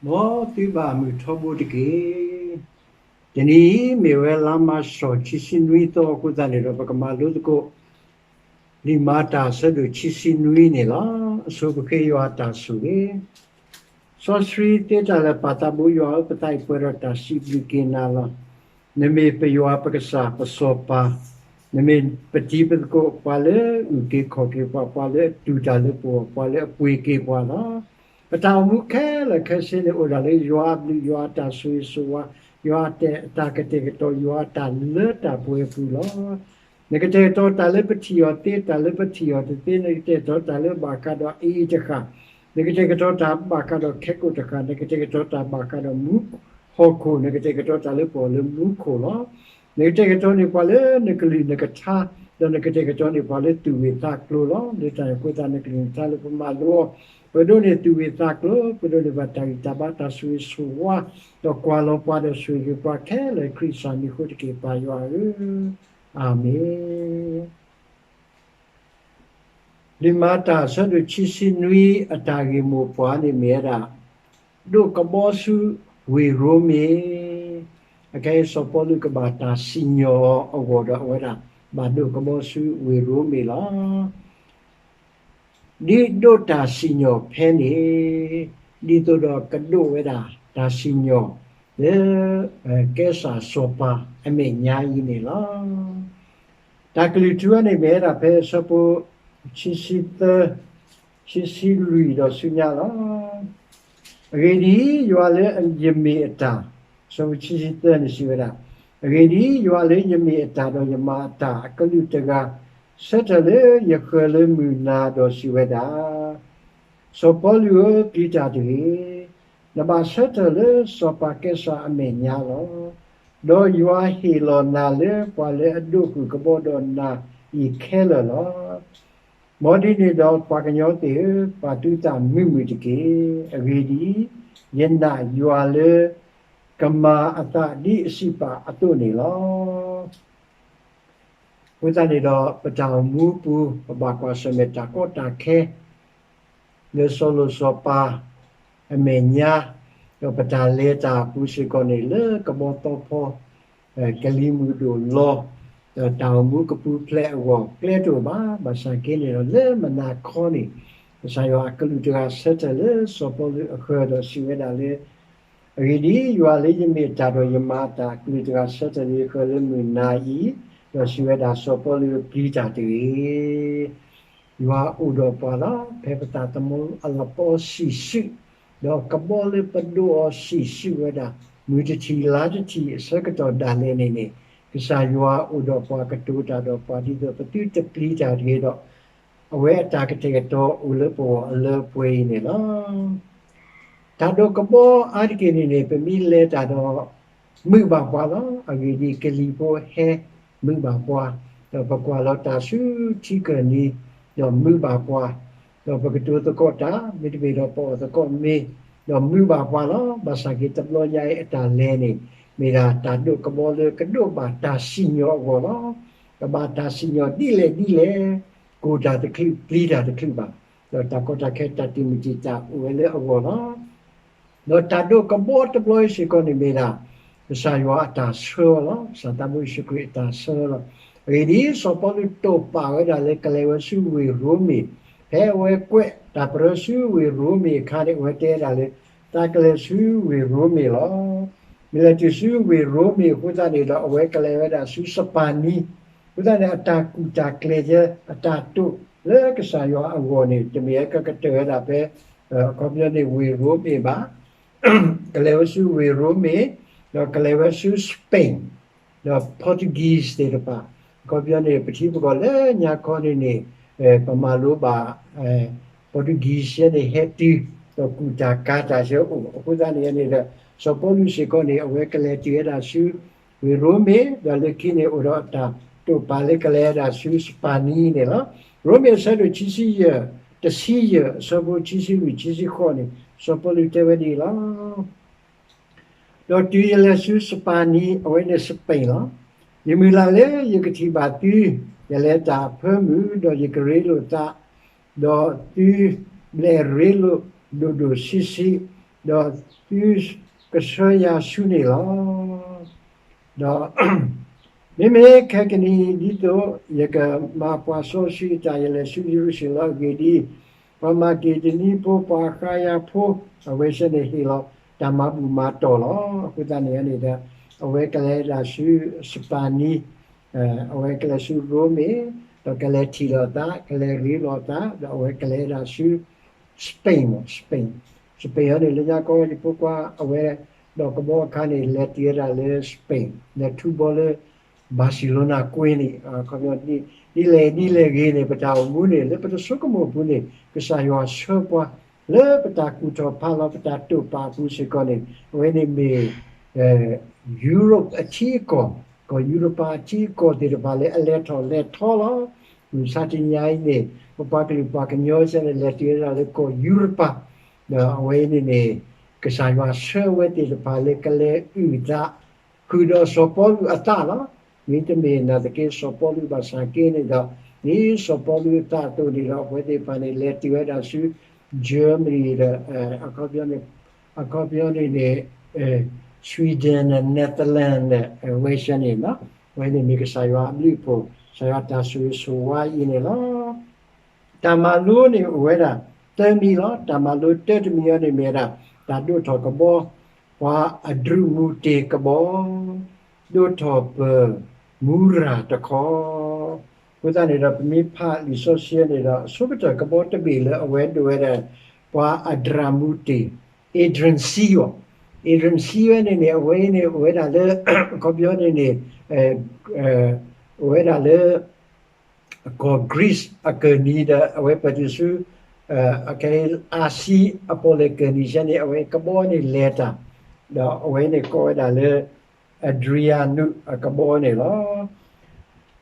မ်သုဘၣ်မုာ်ထီဘိတက့ၢ်. တနံၤအံၤမ့ၢ်ဝဲလါမးရှး ခံဆံနွံသီအဃိသတးန့ၣ်ဒီး ပကမၤလိသကိး လံာ်မၤတၢ်အဆၢဒိၣ်ခံဆံနွံန့ၣ်လီၤ. အဆိပဃ့ယွၤအတၢ်ဆိၣ်ဂ့ၤ စီဆှံသ့တၢ်လၢာ် ပၢ်သးဘိယွၤဧၢ, ပသးအံၤပှဲၤဒီးတၢ်စံးဘျုးက့ၤနၤလီၤ. နမ့ၢ်ပယွၤပကစၢ်ပစီၤပၤ, နမ့ၢ်ပတံၤပသကိး, ပှၤလၢအအုၣ်က့ၤခီၣ်က့ၤပှၤ, ပှၤလၢအတူၢ်တၢ်လၢပဂီၢ်, ပှၤလၢအပှ့ၤက့ၤပှၤလီၤ. ပတၢ်အိၣ်မူခဲလၢာ်ခဲဆ့န့ၣ် အိၣ်ဒၣ်လၢယွၤအဘျုး, ယွၤအတၢ်ဆိၣ်ဂ့ၤဆိၣ်ဝါ, ယွၤအတၢ်ကတဲာ်ကတီၤ, ယွၤအတၢ်လၢတၢ်ပှဲၤအပူၤလီၤ. နကတဲာ်ကတီၤတၢ်လၢပထံၣ်အီၤသ့, တၢ်လၢပထံၣ်အီၤတသ့, နကတဲာ်ကတီၤတၢ်လၢဘၣ်ဃးဒီးအအံၤတဃၣ်, နကတဲာ်ကတီၤတၢ်ဘၣ်ဃးဒီးခဲကိာ်တဃၣ်, နကတဲာ်ကတီၤတၢ်ဘၣ်ဃးဒီးမူဟီၣ်ခိၣ်, နကတဲာ်ကတီၤတၢ်လၢပဂီၢ်လၢမူခိၣ်လီၤ. နကတဲာ်ကတီၤန့ၢ်ပှၤလၢနကလုၢ်နကထါ, ဒီးနကတဲာ်ကတီၤန့ၢ်ပှၤလၢသူၣ်ဝံၣ်သးကျိၤလီၤ. လၢတၢ်န့ၣ်အဃိသတး နကလုၢ်နကထါလၢပမၤလိအီၤ, ပဒိးန့ၢ်သူၣ်ဝံၣ်သးကျိၤ, ပဒိးန့ၢ်ဘၣ်တၢ်ဂံၢ်တၢ်ဘါတၢ်ဆိၣ်ဂ့ၤဆိၣ်ဝါ, ဒီးကွၢ်လီၤပှၤဒီးဆိၣ်ဂ့ၤပှၤခဲလၢာ် ခရံာ်ကစၢ်မံၤအဃိတက့ၢ် ပၢ်ယွၤဧၢ, အၤမ့ၣ်. လံာ်မၤတၢ်အဆၢဒိၣ်ခံဆံနွံအတၢ်ဂ့ၢ်မိၢ်ပှၢ်န့ၣ်မ့ၢ်ဝဲဒၣ် ဒိးကဘီဆူဝ့ၢ်ရိမ့ၤ, အခဲအံၤစီၤပီလူးကဘၣ်တၢ်စံၣ်ညီၣ်အဂီၢ်ဒီးအဝဲဒၣ် ဘၣ်ဒိးကဘီဆူဝ့ၢ်ရိမ့ၤလီၤ. ဒ်ဒိးတၢ်စံၣ်ညီၣ်ဖဲန့ၣ် ဒ်သိးဒီးကဒိးဝဲဒၣ်တၢ်စံၣ်ညီၣ်လၢ ကဲစၢ်စီၤပၤအမဲာ်ညါအံၤန့ၣ်လီၤ. တၢ်ကလုၢ်ထူန့ၣ်မ့ၢ်ဝဲဒၣ်ဖဲအဆၢဖိ ခံဆံသၢ, ခံဆံလွံၢ်ဒီးဆူညါလီၤ. အဂ့ၢ်ဒ်အံၤ, ယွၤလၢယမ့ၢ်အတၢ်, အဆၢဖိခံဆံသၢန့ၣ်စံးဝဲဒၣ်, အဂ့ၢ်ဒ်အံၤ, ယွၤလၢယမ့ၢ်အတၢ်ဒီးယမၤအတၢ်အကလုၢ်တဂၤ ဆၢထၢၣ်လၢယဃၢၤလၢမုၢ်နၤဒီးစံးဝဲဒၣ်, စီၤပီလူးဧၢ, ပျံၤတၢ်တဂ့ၤ. နဘၣ်ဆၢထၢၣ်လၢစီၤပၤကဲစၢ်အမဲာ်ညါလီၤ. ဒီးယွၤဟ့ၣ်လီၤနၤလၢပှၤလၢအဒိးဃုာ်ကဘီဒီးနၤအံၤခဲလၢာ်လီၤ. မ်ဒ်န့ၣ်ဒီးပှၤကညီသ့ၣ်ဧၢ, ပာ်သုသးမုာ်မုာ်တက့ၢ်. အဂ့ၢ်ဒ်အံၤ, ယနာ်ယွၤလၢ ကမၤအသးဒ်အစံးပာ်အသိးန့ၣ်လီၤ. အဃိသတးန့ၣ်ဒီး ပတၢ်အိၣ်မူပူၤ ပဘၣ်ကွၢ်ဆၢၣ်မဲာ်တၢ်ကီတၢ်ခဲ လၢစီၤလိၤစီၤပၤအမဲာ်ညါ, ဒီးပတၢ်လဲၤတၢ်အပူၤစ့ၢ်ကီးန့ၣ် လၢကဘီသီဖီ ကလံၤမုၢ်ဒိၣ်လီၤ, ဒီးတၢ်အိၣ်မူကပူၤဖျဲးအဂီၢ် ကျဲတအိၣ်ဘၣ်. ဘၣ်ဆၣ်က့န့ၣ်ဒီး လၢမုၢ်နၤခီန့ၣ် ကစၢ်ယွၤအကလူးတဂၤဆၢထၢၣ်လၢစီၤပီလူးအဃၢၤဒီးစံးဝဲဒၣ်လၢ အဂ့ၢ်ဒ်အံၤ, ယွၤလၢယမ့ၢ်အတၢ်ဒီးယမၤအတၢ်အကလုၢ်တဂၤ ဆၢထၢၣ်လၢယဃၢၤလၢမုၢ်နၤအံၤ, ဒီးစံးဝဲဒၣ်စီၤပီလူး ပျံၤတၢ်တဂ့ၤ. ယွၤအိၣ်ဒီးပှၤလီၤ. ဖဲပသးသမူအလီၤပီဆံးစု, ဒီးကဘီလၢပဒိးအီၤဆံးစုဝဲဒၣ် မုၢ်တထံၣ်လါတထံၣ်အဆၢကတီၢ်ဒၣ်လဲာ်န့ၣ်န့ၣ်, ကစၢ်ယွၤအိၣ်ဒီးပှၤကတိၤတၢ်ဒီးပှၤ ဒ်သိးပသုတပျံၤတၢ်တဂ့ၤဒီး အဝဲအတၢ်ကတဲာ်ကတီၤအိၣ်လၢပဂီၢ်အလၢအပှဲၤအံၤန့ၣ်လီၤ. တၢ်ဒိးကဘီအါတက့ၢ်န့ၣ်န့ၣ် ပမ့ၢ်လဲၤတၢ်ဒီး မုာ်ဘၣ်ပှၤလီၤ. အဂ့ၢ်ဒ်အံၤ, ကလံၤဖိဟဲမုာ်ဘၣ်ပှၤ, ဒီးပကွၢ်လီၤတၢ်ဆူထံကၢၢ်နံၤ ဒီးမုာ်ဘၣ်ပှၤ, ဒီးပကတိၤသကိးတၢ် မ့တမ့ၢ်ဒီးပအီၣ်သကိးမ့ၤ ဒီးမုာ်ဘၣ်ပှၤလီၤ. ဘၣ်ဆၣ်က့ၤတဘျီညါအံၤအတၢ်လဲၤန့ၣ် မ့ၢ်ဒၣ်တၢ်ဒိးကဘီလၢကဒိးဘၣ်တၢ်စံၣ်ညီၣ်အဂီၢ်လီၤ. ကဘၣ်တၢ်စံၣ်ညီၣ်ဒ်လဲၣ်ဒ်လဲၣ်, ကိၢ်တၢ်တချုး ပျံၤတၢ်တချုးဘၣ်, ဒီးတၢ်ကီတၢ်ခဲတၢ်တံာ်မုၢ်တံာ်တာ်အိၣ်ဝဲလၢအဂီၢ်လီၤ. ဒီးတၢ်ဒိးကဘီတဘျီအံၤစ့ၢ်ကီးန့ၣ်မ့ၢ်ဒၣ် ကစၢ်ယွၤအတၢ်ဆှၢအီၤလီၤ. ကစၢ်သးဘိယ့ၣ်ၡူးခရံာ်အတၢ်ဆှၢလီၤ. အဂ့ၢ်ဒ်အံၤ, စီၤပီလူးတိာ်ပာ်ဝဲဒၣ်လၢကလဲၤဝဲဆူဝ့ၢ်ရိမ့ၤ, ဖဲအဝဲကွဲးတၢ်ပရၢဆူဝ့ၢ်ရိမ့ၤအခါန့ၣ် အဝဲတဲဝဲဒၣ်လၢ သးကလဲၤဆူဝ့ၢ်ရိမ့ၤလီၤ. မ့ၢ်လဲၤတုၤဆူဝ့ၢ်ရိမ့ၤအဃိသတးန့ၣ်ဒီး အဝဲကလဲၤဝဲဒၣ်ဆူစပၤနံ, အဃိသတးန့ၣ် အတၢ်ကူၣ်တၢ်ကျဲၤ အတၢ်တိာ်လၢကစၢ်ယွၤအဂီၢ်န့ၣ် တမ့ၢ်ကကတၢၢ်ဝဲဒၣ်ဖဲ အခီပညီန့ၣ် ဝ့ၢ်ရိမ့ၤဘၣ်, ကလဲၤဝဲဆူဝ့ၢ်ရိမ့ၤ, ဒီးကလဲၤဝဲဆူ Spain, ဒီး Portuguese သ့ၣ်တဖၣ်, အခီပညီန့ၣ် ပထံပကီၢ်လၢညါခီန့ၣ်န့ၣ် ပမၤလိဘၣ် Portuguese န့ၣ် ဟဲတုၤ ဒီးကူၣ်တၢ်ကၤတၢ်ဆၢအိၣ်, အဃိသတးန့ၣ်န့ၣ်ဒီး စီၤပီလူးစ့ၢ်ကီးန့ၣ် အဝဲကလဲၤတုၤဝဲဒၣ်ဆူ ဝ့ၢ်ရိမ့ၤ, ဒီးလၢခံန့ၣ်အိၣ်ဒီးတၢ်တိာ်ပာ်လၢကလဲၤဝဲဒၣ်ဆူစပၤနံန့ၣ်လီၤ. ရိမ့ၤအဆၢဒိၣ်ခံဆံယဲၢ်, တဆံယဲၢ်, အဆၢဖိခံဆံလွံၢ် ခံဆံဃိးန့ၣ် စီၤပီလူးတဲဝဲဒ်အံၤလီၤ. ဒီးတုၤယလဲၤဆူစပၤနံ, အဝဲန့ၣ် Spain လီၤ. ယမုၢ်လၢ်လၢယကထံၣ်ဘၣ်သု, ယလဲၤတၢ်အဖၢမုၢ်, ဒီးယကရ့လိာ်သး, ဒီးသုဘျဲၣ်ရ့လိာ်ဒိၣ်ဒိၣ်ဆံးဆံး, ဒီးသုကဆှၢယၤဆူန့ၣ်လီၤ. ဒီးမ့မ့ၢ်ခဲကနံၣ်အံၤ ဒ်သိးယကမၤပှၤစီဆှံအတၢ် ယလဲၤဆူယရူၤၡလ့ၣ်လီၤ. အဂ့ၢ်ဒ်အံၤ, ပှၤမၤက့းဒနံဖိ ပှၤဃါယၤဖိ အဝဲသ့ၣ်န့ၣ်ဟ့ၣ်လီၤတၢ်မၤဘူၣ်မၤတီၢ်လီၤ. အဃိသတးန့ၣ်န့ၣ်ဒီး အဝဲကလဲၤဒၣ်ဆူစပၤနံ, အဝဲကလဲၤဆူရိမ့ၤ, ဒီးကလဲၤထံၣ်လိာ်သး, ကလဲၤရ့လိာ်သး, ဒီးအဝဲကလဲၤဒၣ်ဆူ Spain, Spain, Spain အံၤန့ၣ် လၢညါကီးယဖိခွါအဝဲ ဒီးကဘီအခါန့ၣ် လဲၤတုၤဝဲဒၣ်လၢ Spain, လဲၤထူဘီလၢ Barcelona ကွ့န့ၣ်, ဒ်လဲၣ်ဒ်လဲၣ်ဂ့ၤန့ၣ် ပတၢ်အိၣ်မူန့ၣ် လၢပတဆိကမိၣ်အပူၤန့ၣ် ကစၢ်ယွၤဆှၢပှၤ လၢပတၢ်ကူၣ်ထီၣ်ဖးလီၤ ပတၢ်တိာ်ပာ်အပူၤစ့ၢ်ကီးန့ၣ် အဝဲန့ၣ်မ့ၢ် Europe အထံအကီၢ်, ကီၢ်ယူရပၤအထံအကီၢ်သ့ၣ်တဖၣ်လၢအလဲၤထီၣ်လဲၤထီလီၤ. မုၢ်ဆါတနံၤအံၤန့ၣ် ပပှၤကလုာ်ပှၤကညီစ့ၢ်န့ၣ် လဲၤတုၤဝဲဒၣ်လၢကီၢ်ယူရပၤ, ဒီးအဝဲန့ၣ်န့ၣ် ကစၢ်ယွၤဆှၢဝဲသ့ၣ်တဖၣ်လၢကလဲၤအုၣ်သး ဃုာ်ဒီးစီၤပီလူးအသးလီၤ. မ့တမ့ၢ်နာ်သက့စီၤပီလူးဘၣ်ဆၣ်က့န့ၣ်ဒီး ဒ်စီၤပီလူးအသးအသိးန့ၣ်ဒီး အဝဲသ့ၣ်တဖၣ်န့ၣ် လဲၤတုၤဝဲဒၣ်ဆူ Germany ဒီး အခီပညီန့ၣ်န့ၣ် Sweden, Netherlands ဝဲဆဲန့ၣ် အဝဲန့ၣ်မ့ၢ်ကစၢ်ယွၤအဘျုးအဖှိၣ် ကစၢ်ယွၤတၢ်ဆိၣ်ဂ့ၤဆိၣ်ဝါအံၤန့ၣ်လီၤ. တၢ်မၤလိန့ၣ်အိၣ်ဝဲဒၣ်သၢမံၤလီၤ. တၢ်မၤလိတၢတမံၤအံၤန့ၣ်မ့ၢ်ဝဲဒၣ် တၢ်ဒိးထီၣ်ကဘီ ပှၤအဒြူးမူတ့ၢ်ကဘီ ဒိးထီၣ်ပၢၢ်မူရၤတခီ, အဃိသတးန့ၣ်ဒီး ပမ့ၢ်ဖးလံာ်စီဆှံန့ၣ်ဒီး အဆိကတၢၢ်ကဘီတဘ့ၣ်လၢအဝဲဒိးဝဲဒၣ် ပှၤအဒြူးမူတ့ၢ် Adrian C အီၤ, Adrian C ဝဲန့ၣ်န့ၣ် အဝဲန့ၣ်အိၣ်ဝဲဒၣ်လၢ အခီပညီန့ၣ်န့ၣ် အိၣ်ဝဲဒၣ်လၢ ကီၢ် Greece အကၢၢ်နံၤဒီး အဝဲပတုၤဆူ အကဲ အါစံအပီၣ်လဲၣ်ကၢၢ်နံၤစ့ၢ်န့ၣ် အဝဲကဘီန့ၣ်လဲၤတၢ်, ဒီးအဝဲန့ၣ်ကိးဝဲဒၣ်လၢ Adrianus အကဘီန့ၣ်လီ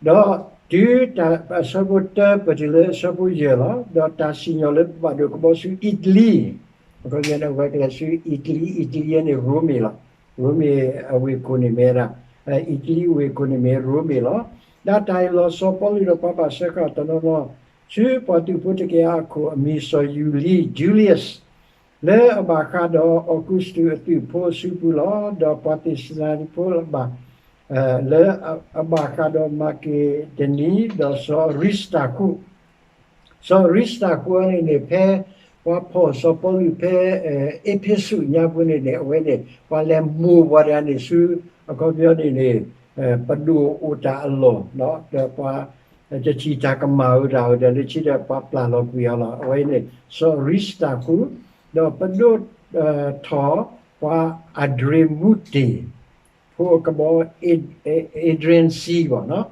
ၤ. ဒီးတုၤတၢ်အဆၢဖိတၢ ပတုၤလၢအဆၢဖိယဲၢ်လီၤ. ဒီးတၢ်စံၣ်ညီၣ်လၢပဘၣ်ဒိးကဘီဆူအံၣ်တလံ, အခီပညီန့ၣ် အဝဲကလဲၤဆူအံၣ်တလံ, အံၣ်တလံန့ၣ် ရိမ့ၤလီၤ. ရိမ့ၤအဝ့ၢ်ခိၣ်န့ၣ်မ့ၢ်ဝဲဒၣ် အံၣ်တလံဝ့ၢ်ခိၣ်န့ၣ်မ့ၢ်ရိမ့ၤလီၤ. ဒီးတၢ်အၢၣ်လီၤစီၤပီလူးဒီးပှၤဘၣ်စၢဃာ်တနီၤနီၤ ဆူပှၤသုးဖိတကယၤအခိၣ်အမံၤစီၤယူၤလံ Julius လၢအဘၣ်ဃးဒီးအီကူးစတူးအသုးဖိအစုပူၤလီၤ. ဒီးပှၤသ့းစၤလနံဖိလၢအဘၣ် လၢအဘၣ်ဃးဒီးမၤက့ဒနံ ဒီးစီၤအရံစတၤဃူး, စီၤအရံစတၤဃူးအံၤန့ၣ်န့ၣ် ဖဲပှၤဖီၣ်စီၤပီလူးဖဲ အ့းဖ့းစူးညါပူၤန့ၣ်န့ၣ် အဝဲန့ၣ် ပှၤလဲၤမိၢ်ပှၤတဂၤန့ၣ်ဆူ အခီပညီန့ၣ်န့ၣ် ပဒိၣ်အိၣ်တၢ်အလီၢ် ဒီးပှၤတထံၣ်တၢ်ကမၣ်ဝဲဒၣ်ဝဲဒီး လၢခံဒီးပှၤပျၢ်လီၤကွံာ်အီၤလီၤ. အဝဲန့ၣ် စီၤအရံစတၤဃူး, ဒီးပဒိၣ်ထီၣ်ပှၤအဒြ့မူတ့ၢ် ဖိအကဘီ Adrian Sea ဘၣ်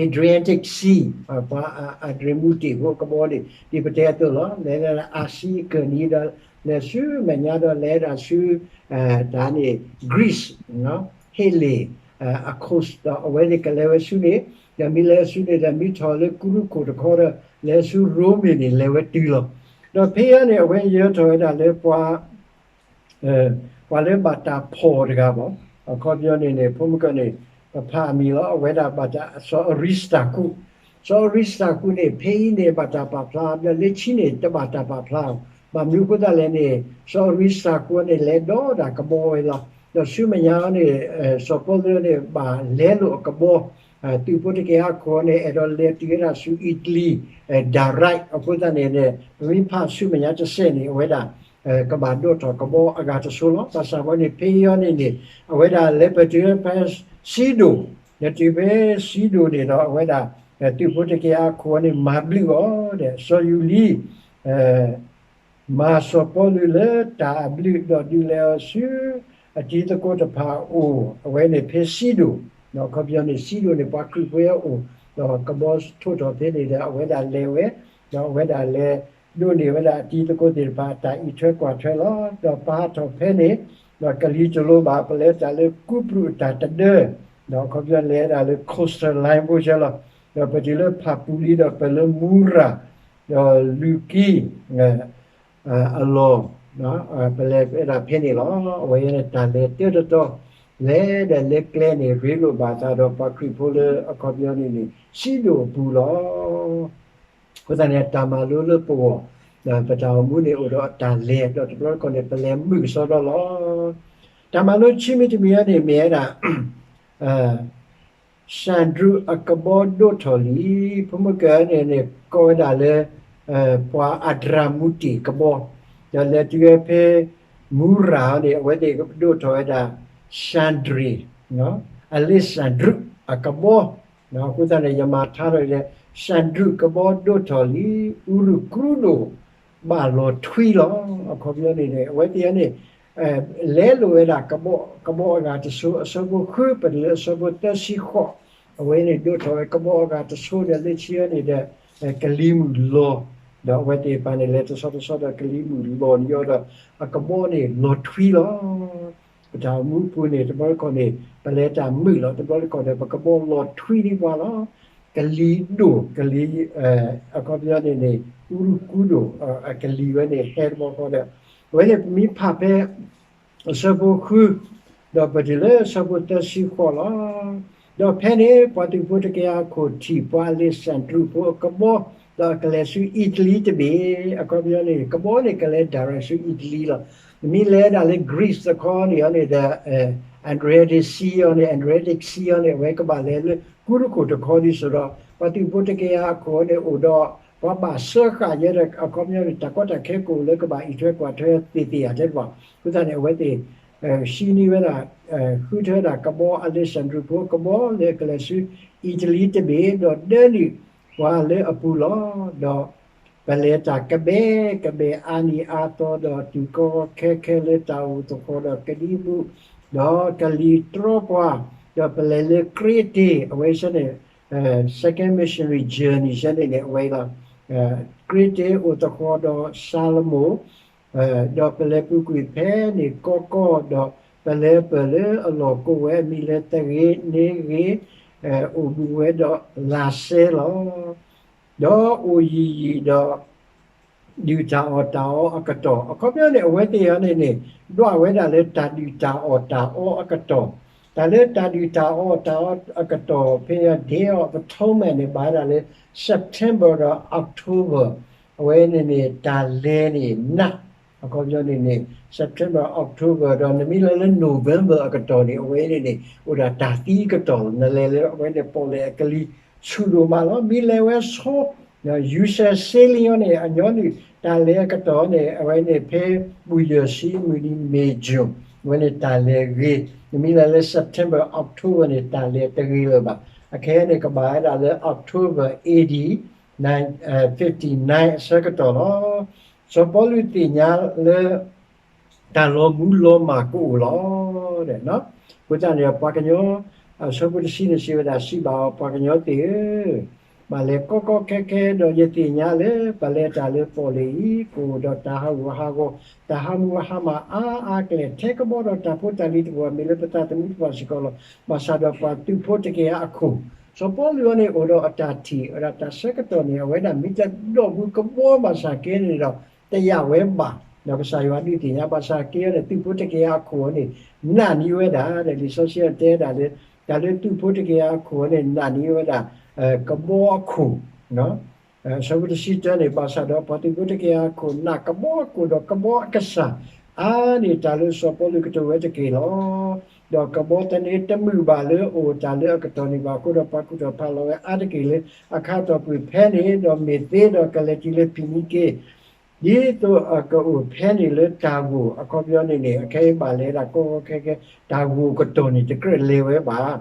Adriatic Sea, ပှၤအဒြ့မူတ့ၢ်ဖိအကဘီန့ၣ် ဒ်ပတဲအသိးလီၤ. လဲၤလၢအါစံကၢၢ်နံၤဒီး လဲၤဆူမဲာ်ညါဒီးလဲၤဒၣ်ဆူ တၢ်န့ၣ် Greece, ဟ့လ့ၣ် အ coast ဒီးအဝဲသ့ၣ်ကလဲၤဝဲဆူန့ၣ်, ဒီးမ့ၢ်လဲၤဆူန့ၣ်ဒီး မ့ၢ်ထီၣ်လၢကူရူခိၣ်တခီဒီး လဲၤဆူရိမ့ၤန့ၣ် လဲၤဝဲတုၤလီၤ. ဒီးဖဲအံၤန့ၣ် အဝဲယၢၤထီၣ်ဝဲဒၣ်လၢပှၤ ပှၤလၢဘၣ်တၢ်ဖီၣ်တဂၤဘၣ်, အခီပညီန့ၣ်န့ၣ် ဖိမုၣ်ကီၢ်န့ၣ် ပဖးအမံၤလီၤ. အဝဲဒၣ်ဘၣ်တၢ် စီၤအရံစတၤဃူး, စီၤအရံစတၤဃူးန့ၣ် ဖဲအံၤန့ၣ် ဘၣ်တၢ်ပာ်ဖျါ ဒီးလၢခံန့ၣ် တဘၣ်တၢ်ပာ်ဖျါ, ဘၣ်မနုၤအဃိသတးလဲၣ်န့ၣ် စီၤအရံစတၤဃူးန့ၣ် လဲၤဒီးဒၣ်ကဘီဝဲလီၤ. ဒီးဆူမဲာ်ညါန့ၣ် စီၤပီလူးန့ၣ် ဘၣ်လဲလိာ်အကဘီ, သုးဖိတကယၤအခိၣ်န့ၣ် အဲၣ်ဒိးလဲၤတုၤဝဲဒၣ်ဆူအံၣ်တလံ direct အဃိသတးန့ၣ်န့ၣ် ပမ့ၢ်ဖးဆူမဲာ်ညါတစဲးန့ၣ် အဝဲဒၣ် ကဘၣ်ဒိးထီၣ်ကဘီအဂၤတစိၤလီၤ. ဘၣ်ဆၣ်ဝဲန့ၣ် ဖဲအံၤန့ၣ်န့ၣ် အဝဲဒၣ်လဲၤပတုၤဖဲစံဒိၣ်, လဲၤတုၤဖဲစံဒိၣ်န့ၣ်ဒီး အဝဲဒၣ် သုးဖိတကယၤအခိၣ်န့ၣ် မၤဘျုးအီၤဒီး စီၤယူၤလံ မၤစီၤပီလူးလၢတၢ်အဘျုး ဒီးဒုးလဲၤအီၤဆူ အတံၤသကိးတဖၣ်အအိၣ် အဝဲန့ၣ်ဖဲစံဒိၣ်, အခီပညီန့ၣ် စံဒိၣ်န့ၣ် ပှၤခရံာ်ဖိအအိၣ်, ဒီးကဘီထိးထီၣ်ဖဲန့ၣ်ဒီး အဝဲဒၣ်လဲၤဝဲ, ဒီးအဝဲဒၣ်လဲၤဒိးန့ၢ်ဝဲဒၣ်အတံၤသကိးသ့ၣ်တဖၣ် အတၢ်အံးထွဲကွၢ်ထွဲလီၤ. ဒီးပဟးထီၣ်ဖဲန့ၣ် ဒီးကလံၤတလိၤဘၣ် ပလဲၤတၢ်လၢကူပရူးအတၢ်တဒၢ, ဒီးအခီပညီလဲၤဒၣ်လၢ coastal line ဖိဆဲလီၤ. ဒီးပတုၤလၢဖၣ်ပူၤလံဒီး ပၢၢ်လၢမူရၤ ဒီးလူၤကံ အလီၢ်, ပလဲၤဝဲဒၣ်ဖဲန့ၣ်လီၤ. အဝဲန့ၣ်တၢ်လဲၤတၢတတီၤ လဲၤဒီးလၢကျဲန့ၣ် ရ့လိာ်ဘၣ်သးဒီးပှၤခရံာ်ဖိလၢအခီပညီန့ၣ်န့ၣ် စံဒိၣ်အပူၤလီၤ. အဃိသတးန့ၣ် တၢ်မၤလိလၢပဂီၢ် ပတၢ်အိၣ်မူန့ၣ်အိၣ်ဒီးအတၢ်လဲၤ ဒီးတဘျီတခီၣ်န့ၣ် ပလဲၤမုာ်ကစီဒီလီၤ. တၢ်မၤလိခံမံၤတမံၤအံၤန့ၣ် မ့ၢ်ဝဲဒၣ် စၣ်ဒြုးအကဘီဒိၣ်ထီၣ်လံ. ဖိမုၣ်ကဲန့ၣ်န့ၣ် ကိးဝဲဒၣ်လၢ ပှၤအဒြၤမူတ့ၢ်ကဘီ, ဒီးလဲၤတုၤဝဲဖဲ မူရၤန့ၣ် အဝဲသ့ၣ်ဒိၣ်ထီၣ်ဝဲဒၣ် စၣ်ဒြ့ၣ် အလ့ၣ်စၣ်ဒြုးအကဘီ, အဃိသတးန့ၣ် ယမၤထါထီၣ်အံၤဒီး စၣ်ဒြုးကဘီဒိၣ်ထီၣ်လံ, အူရူၤကရူၤဒိၣ် ဘၣ်လီၤထွံလီၤ. အခီပညီန့ၣ်န့ၣ် အဝဲသ့ၣ်န့ၣ် လဲလိာ်ဝဲဒၣ်ကဘီ, ကဘီအဂၤတစိၤ အဆၢဖိဃု ပတုၤလၢအဆၢဖိသၢဆံဃိး, အဝဲန့ၣ်ဒိၣ်ထီၣ်ဝဲကဘီအဂၤတစိၤဒီး လၢခံန့ၣ်ဒီး ကလံၤမုၢ်လီၤ, ဒီးအဝဲသ့ၣ်တဖၣ်န့ၣ် လဲၤတဆီတဆီဒီးကလံၤမုၢ်လီၤန့ၣ်ဒီး အကဘီန့ၣ်လီၤထွံလီၤ. ပတၢ်အိၣ်မူပူၤန့ၣ် တဘျီတခီၣ်န့ၣ် ပလဲၤတၢ်မုာ်လီၤ, တဘျီတခီၣ်ဒီး ပကဘီလီၤထွံဒံးပှၤလီၤ. ကလံၤဒိၣ်, ကလံၤ, အခီပညီန့ၣ်န့ၣ် အူရူၤကရူၤဒိၣ် အကလံၤဝဲန့ၣ် ဟဲတဘျီဃီဒီး အဝဲန့ၣ်ပမ့ၢ်ဖးဖဲ အဆၢဖိဃု ဒီးပတုၤလၢအဆၢဖိသၢဆံဃိးလီၤ. ဒီးဖဲန့ၣ် ပှၤသုးဖိတကယၤအခိၣ်ထံၣ် ပှၤအလ့ၣ်စၣ်ဒြူးဖိအကဘီ, ဒီးအကလဲၤဆူအံၣ်တလံတဘ့ၣ်, အခီပညီန့ၣ် ကဘီန့ၣ်ကလဲၤ direct ဆူအံၣ်တလံလီၤ. နမ့ၢ်လဲၤဒၣ်လၢ Greece တခီန့ၣ်အီၤန့ၣ်ဒီး Adriatic Sea အီၤန့ၣ် Adriatic Sea အီၤန့ၣ် အဝဲကဘၣ်လဲၤလၢကူတခိၣ်တခီဒ်သိးဒီး ပှၤသုးဖိတကယၤအခိၣ်အီၤန့ၣ် အိၣ်ဒီး ပှၤဘၣ်စၢဃာ်ယဲဒီး အခီပညီန့ၣ် တၢ်ကီတၢ်ခဲကအိၣ်လၢကဘၣ်အံးထွဲကွၢ်ထွဲသ့ၣ်သ့ၣ်ဧါတဲတဘၣ်. အဃိသတးန့ၣ် အဝဲသ့ၣ် ဟံးန့ၢ်ဝဲဒၣ် ဃုထၢဝဲဒၣ်ကဘီ အလ့ၣ်စၣ်ဒြူးဖိကဘီ လၢအကလဲၤဆူအံၣ်တလံတဘ့ၣ် ဒီးဒၢနုာ်ပှၤလၢအပူၤလီၤ. ဒီးပလဲၤတၢ်ကဘဲကဘဲအါနံၤအါသီ ဒီးတုၤကီကီခဲခဲလၢတၢ်အိၣ်သဃီၤဒီးကဒံဘူၣ်, ဒီးကလံၤတြီပှၤ, ဒီးပလဲၤလၢကြ့တ့ၢ် အဝဲဆၢန့ၣ် second missionary journey ဆၢန့ၣ်န့ၣ် အဝဲလီၤ. ကြ့တ့ၢ်အိၣ်သဃီၤဒီးစၤလမိၣ်, ဒီးပလဲၤပူၤကွံာ်ဖဲန့ၣ်ကီကီၢ်, ဒီးပလဲၤပၢၢ်လၢအလီၢ်ကိးဝဲအမံၤလၢသဂ့ၤန့ၣ်ဂ့ၤ, အိၣ်ဘူးဝဲဒီးလၤစဲလီၤ. ဒီးအိၣ်ယံာ်ယံာ်ဒီး ဒုၣ်တၢ်အီၣ်တၢ်အီအကတီၢ်, အခီပညီန့ၣ် အဝဲသ့ၣ်အံၤန့ၣ်န့ၣ် ဒွးဝဲဒၣ်လၢတၢ်ဒုၣ်တၢ်အီၣ်တၢ်အီအကတီၢ်, တၢ်လၢတၢ်ဒုၣ်တၢ်အီၣ်တၢ်အီအကတီၢ် ဖဲ Day of Atonement န့ၣ် ဘၣ်ဝဲဒၣ်လၢ September ဒီး October, အဝဲန့ၣ်န့ၣ် တၢ်လဲၤန့ၣ်နး, အခီပညီန့ၣ်န့ၣ် September October ဒီးနမ့ၢ်လဲၤလၢ November အကတီၢ်န့ၣ် အဝဲန့ၣ်န့ၣ် အိၣ်ဒၣ်တၢ်သံအကတီၢ်လီၤ. နလဲၤလၢအဝဲန့ၣ် ပီၣ်လဲၣ်အကလံၤဆူၣ်ဒိၣ်မးလီၤ. မ့ၢ်လဲၤဝဲဆိ ယူၤစဲၤစ့လ့ၣ်အီၤန့ၣ် အညီနုၢ်တၢ်လဲၤအကတီၢ်န့ၣ် အဝဲန့ၣ်ဖဲပူၤယဲၢ်ဆံမုၢ်နံၤ May June အဝဲန့ၣ်တၢ်လဲၤဂ့ၤ, နမ့ၢ်လဲၤလၢ September October န့ၣ် တၢ်လဲၤတဂ့ၤလၢၤဘၣ်. အခဲအံၤန့ၣ် ကဘၣ်ဝဲဒၣ်လၢ October A D fifty-nine အဆၢကတီၢ်လီၤ. စီၤပီလူးသ့ၣ်ညါလၢ တၢ်လီၤမူလီၤမၢ်ကအိၣ်လီၤ. အဃိသတးန့ၣ် ပှၤကညီ အဆၢဖိတဆံန့ၣ်စံးဝဲဒၣ် စံးဘၣ်အီၤ ပှၤကညီသ့ၣ်ဧၢ, ဘၣ်လဲၤကီကီခဲခဲဒီး ယသ့ၣ်ညါလၢ ပလဲၤတၢ်လၢပီၣ်လဲၣ်အံၤ ကအိၣ်ဒီးတၢ်ဟးဂူာ်ဟးဂီၤ တၢ်ဟးမူဟးမၢ်အါအါကလဲာ် ထဲကဘီဒီးတၢ်ဖိတၢ်လံၤတဖၣ် မ့ၢ်လၢပသးသမူတဖၣ်စ့ၢ်ကီးလီၤ. ဘၣ်ဆၣ်ဒီးပှၤသုးဖိတကယၤအခိၣ် စီၤပီလူးအံၤန့ၣ် အိၣ်ဒီးအတၢ်ထံၣ်ဝဲဒၣ်တၢ်ဆၢကတီၢ်န့ၣ် အဝဲဒၣ်မ့ၢ်တဒိးဘူးကဘီဘၣ်ဆၣ်က့န့ၣ်ဒီး တယာ်ဝဲဘၣ်, ဒီးကစၢ်ယွၤဒုးသ့ၣ်ညါဘၣ်ဆၣ်က့အံၤန့ၣ် သုးဖိတကယၤအခိၣ်အံၤန့ၣ် နာ်န့ၢ်ဝဲဒၣ် ဒီးလံာ်စီဆှံတဲဒၣ်လၢ တၢ်လၢသုးဖိတကယၤအခိၣ်အံၤန့ၣ် နာ်န့ၢ်ဝဲဒၣ် ကဘီအခိၣ် အဆၢဖိတဆံတၢန့ၣ် ဘၣ်ဆၣ်ဒီးပှၤသုးဖိတကယၤအခိၣ် နာ်ကဘီအခိၣ်ဒီးကဘီအကစၢ် အါန့ၢ်တၢ်လၢစီၤပီလူးကတိၤဝဲတက့ၢ်လီၤ. ဒီးကဘီတန့ၢ်တမုာ်ဘၣ်လၢအအိၣ်တၢ်လၢအကတီၢ်န့ၣ်ဘၣ်အဃိဒီး ပှၤကူၣ်ထီၣ်ဖးလီၤဝဲအါတက့ၢ်လၢအခါတီၢ်ပူၤဖဲန့ၣ်, ဒီးမ့ၢ်သ့ဒီးကလဲၤတုၤလၢဖံနံက့ ဒ်သိးအကအိၣ်ဖဲန့ၣ်လၢတၢ်ဂိၢ် အခီပညီန့ၣ်န့ၣ် အခဲအံၤဘၣ်လဲၤဒၣ်ကီကီခဲခဲ တၢ်ဂိၢ်ကတီၢ်န့ၣ် တကြၢးလဲၤဝဲဘၣ်.